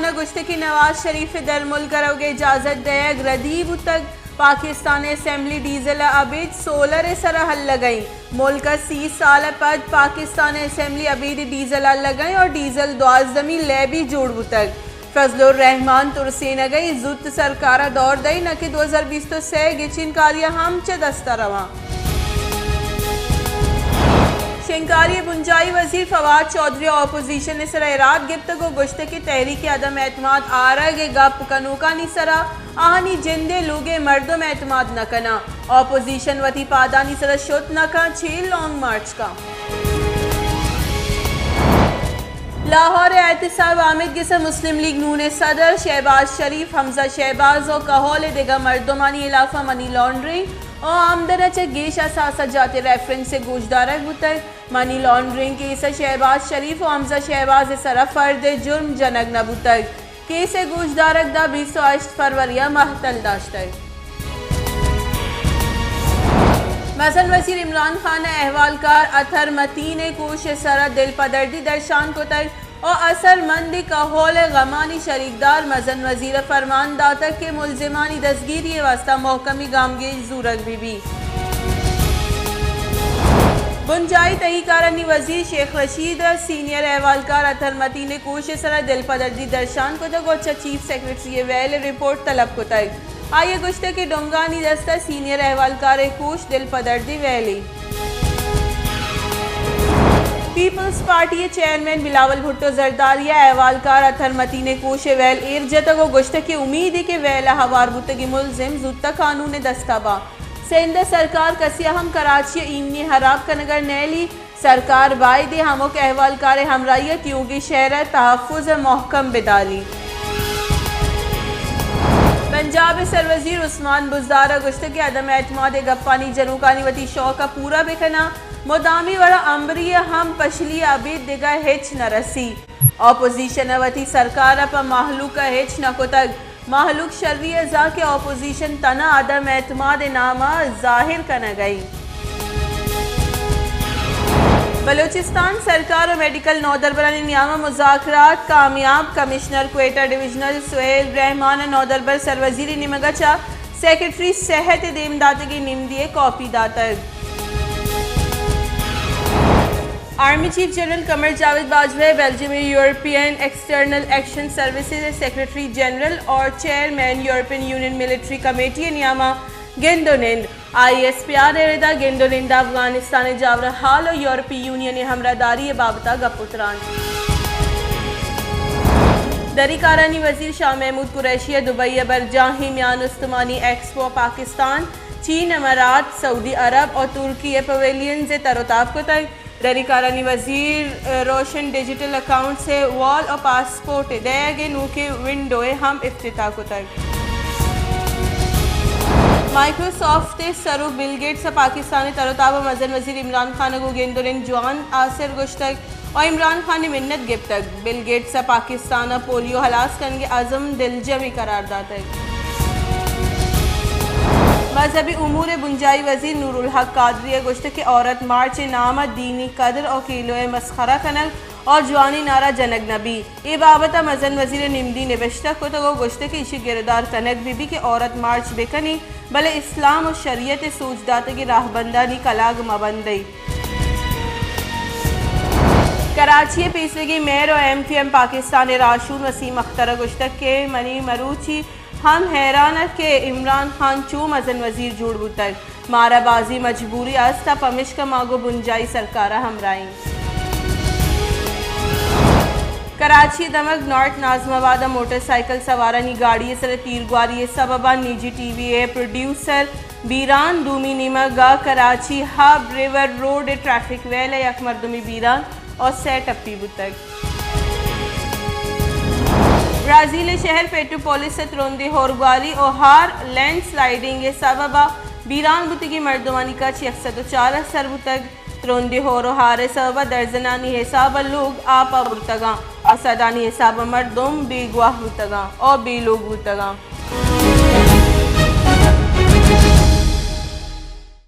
ءَ گوشتگ کہ نواز شریف ءِ درملک ءَ روگ ءِ اجازت دئیگ ردی بوتگ۔ پاکستان اسمبلی ڈیزل ءَ ابید سولر ءِ سرا ہلگ ءَ اِنت۔ ملک ءَ سی سال ءَ پد پاکستان اسمبلی ابید ڈیزل ءَ ہلگ ءَ اِنت اور ڈیزل دوازدہمی لیبی جوڑ بوتگ۔ فضل الرحمان ترسینگ ءَ اِنت، زوت سرکار ءَ دور دئیت، نہ کہ دو ہزار بیست ءُ سئے ءِ گچین کاری ءَ ہم چہ دست ءَ رواں۔ شنگکاری ءِ بنجاہی وزیر فواد چوہدری ءَ اپوزیشن ءِ سرا ایراد گپتگ ءُ گوشتگ کہ تحریک عدم اعتماد آرگ ءِ گپ کنوکانی سرا آہانی جند ءِ لوگ ءِ مردم اعتماد نہ کناں۔ اپوزیشن وتی پادانی سرا شت نہ کنت، چہ لانگ مارچ کنت۔ لاہور ءَ احتساب آمیدگس ءَ مسلم لیگ نون ءِ صدر شہباز شریف، حمزہ شہباز ءُ کہول ءِ دگہ مردمانی ہلاف ءَ منی لانڈرنگ ءُ آمدن ءَ چہ گیش اثاثہ جات ءِ ریفرنس ءِ گوشدارگ بوتگ۔ منی لانڈرنگ کیس ءَ شہباز شریف ءُ حمزہ شہباز ءِ سرا فرد ءِ جرم جنگ نہ بوتگ۔ کیس ءِ گوشدارگ داں بیست ءُ ہشت فروری ءَ مہتل داشتگ۔ مزن وزیر عمران خان ءَ احوالکار اطہر متین ءِ کوش ءِ سرا دلپدردی درشان کتگ ءُ اثرمندیں کہول ءِ غمانی شریکدار مزن وزیر ءَ فرمان داتگ کہ ملزمانی دزگیری ءِ واستہ محکمیں گامگیج زورگ بہ بیت۔ بنجاہی تہی کارانی وزیر شیخ رشید ءَ سینئر احوالکار اطہر متین ءِ کوش ءِ سرا دلپدردی درشان کتگ ءُ چہ چیف سیکرٹری ءِ ویل ءَ رپورٹ طلب کتگ۔ آئی ءَ گوشتگ کہ ڈنگانی دست ءَ سینئر احوالکار ءِ کوش دلپدردیں ویلے۔ پیپلز پارٹی ءِ چیئرمین بلاول بھٹو زرداری ءَ احوالکار اطہر متین ءِ کوش ءِ ویل ایر جتگ ءُ گوشتگ کہ امیدے کہ ویل ءَ ہوار بوتگیں ملزم زوتاں قانون ءِ دست ءَ باں۔ سندھ ءِ سرکار کسے ءَ ہم کراچی ءَ ایمنی ءِ ہراب کنگ ءَ نیلی۔ سرکار بائدیں ہمک احوالکار ءِ ہمراہی ءَ تیوگیں شہر ءِ تحفظ ءَ محکم بداریت۔ پنجاب ءِ سروزیر عثمان بزدار ءَ گوشتگ کہ عدم اعتماد ءِ گپانی جنوکانی وتی شوق ءَ پورا بکناں، مدامی وڑ ءَ امبری ءَ ہم پشلی ءَ ابید دگہ ہچ نہ رسی۔ اپوزیشن ءَ وتی سرکار ءَ پہ مہلوک ءَ ہچ نہ کتگ۔ مہلوک شری ءَ زاں کہ اپوزیشن تھنا عدم اعتماد ءِ نام ءَ ظاہر کنگ ءَ اِنت۔ بلوچستان سرکار ءُ میڈیکل نودربرانی نیام ءَ مذاکرات کامیاب، کمشنر کوئٹہ ڈویژنل سہیل رحمان ءَ نودربر سروزیر ءِ نیمگ ءَ چہ سیکرٹری صحت ءَ دیم داتگیں نمدی ءِ کاپی داتگ۔ آرمی چیف جنرل قمر جاوید باجوہ ءَ بیلجیم ءِ یورپین ایکسٹرنل ایکشن سروسز ءِ سیکرٹری جنرل اور chairman European union military committee ءِ نیام ءَ گند ءُ نند۔ آئی ایس پی آر ءِ ردا گند ءُ نند ءَ افغانستان ءِ جاور حال ءُ یورپی یونین ءِ ہمراہداری ءِ بابت ءَ گپ ءُ تران۔ دری کارانی وزیر شاہ محمود قریشی ءَ دبئی ءَ برجاہیں میان استمانی ایکسپو پاکستان، چین، امارات، سعودی عرب ءُ ترکی ءِ پویلینز ءِ تر ءُ تاب کتگ۔ دری کارانی وزیر روشن ڈیجیٹل اکاؤنٹس ءِ وال ءُ پاسپورٹ ءِ دئیگ ءِ نوکیں ونڈو ءِ ہم افتتاح کتگ۔ مائیکروسافٹ ءِ سروک بل گیٹس ءَ پاکستان ءِ تر ءُ تاب ءَ مزن وزیر عمران خان ءَ گوں گند ءُ نند جوان آسر گوشتگ ءُ عمران خان ءِ منت گپتگ۔ بل گیٹس ءَ پاکستان ءَ پولیو ہلاس کنگ ءِ عزم دلجمیں قرار داتگ۔ مذہبی امور ءِ بنجاہی وزیر نور الحق قادری ءَ گوشتگ کہ عورت مارچ ءِ نام ءَ دینی قدر ءُ کیلو ءِ مسخرہ کنگ ءُ جوانیں نعرہ جنگ نہ بیت۔ اے بابت ءَ مزن وزیر ءَ نمدی نبشتہ کتگ ءُ گوشتگ کہ ایشی ءَ گرودار کنگ بہ بیت کہ عورت مارچ بہ کنی، بلے اسلام ءُ شریعت ءِ سوج داتگیں راہبندانی کلاگ مہ بندیت۔ کراچی ءِ پیسریگیں میئر ءُ ایم پی ایم پاکستان ءِ راہشون وسیم اختر ءَ گوشتگ کہ منی مروچی ہم حیران ات کہ عمران خان چو مزن وزیر جوڑ بوتگ۔ مارا بازیں مجبوری است ءُ پمیشکا ما گوں بنجاہی سرکار ءَ ہمراہ ایں۔ کراچی ءِ دمگ نارتھ ناظم آباد ءَ موٹر سائیکل سوارانی گاڑی ءِ سر ءَ تیرگواری ءِ سبب ءَ نجی ٹی وی ءِ پروڈیوسر بیران۔ دومی نیمگ ءَ کراچی ہب ریور روڈ ءِ ٹریفک ویل ءَ یک مردمے بیران ءُ سئے ٹپی بوتگ۔ برازیل ءِ شہر پیٹوپولس ءَ ترندیں ہورگواری ءُ ہار، لینڈ سلائیڈنگ ءِ سبب ءَ بیران بوتگیں مردمانی کچ یک سد ءُ چار ءَ سر بوتگ۔ ترندیں ہور ءُ ہار ءِ سبب ءَ درزنانی حساب ءَ لوگ آپ ءَ برتگ اَنت ءُ سدانی حساب ءَ مردم بیگواہ بوتگ اَنت ءُ بے لوگ بوتگ اَنت۔